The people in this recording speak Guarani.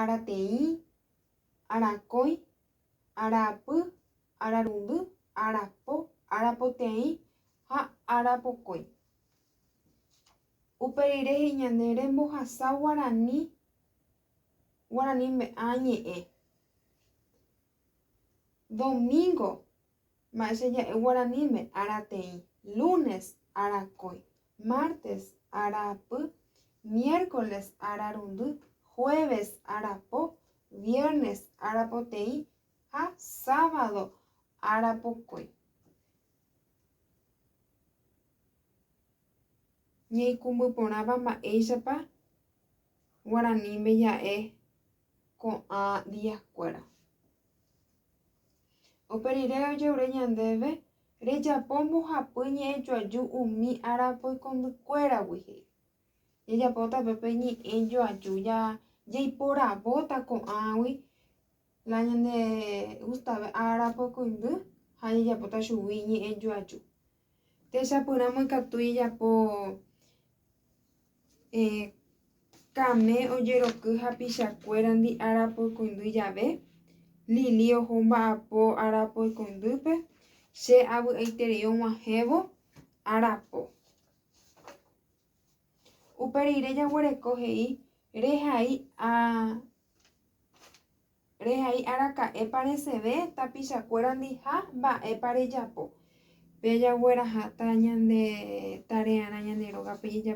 Arateĩ, arakõi, araapy, ararundy, arapo, arapoteĩ ha arapokõi. Upe rire he'i ñande rembohasa guarani, guaraníme ã ñe'ẽ. Domingo, mba'éicha ja'e guaraníme, arateĩ, lunes, arakõi, martes, araapy, miércoles, ararundy, jueves, arapo, viernes, arapoteĩ ha sábado, arapokõi. Ñaikũmby porãva mba'éichapa guaraníme ja'e ko'ã diaskuéra. Upe rire ojerure ñandéve rejapo mbohapy ñe'ẽjoaju umi arapoikondykuéragui, he'i. Jajapóta pépe ñe'ẽjoaju jaiporavóta ko'ãgui la ñande gustave arapoikondy ha jajapóta chugui ñe'ẽjoaju. Techapyrãmo ikatu jajapo Kame ojeroky hapichakuérandi arapoikũindy jave, Lili oho mba'apo arapoikũindýpe, che avy'aiterei og̃uahẽvo arapo. Upe rire jaguereko he'i rehai Rehai araka'épa resẽve tapichakuérandi ha mba'épa rejapo. Pe jagueraháta ñande tarearã ñande rógape jajapo.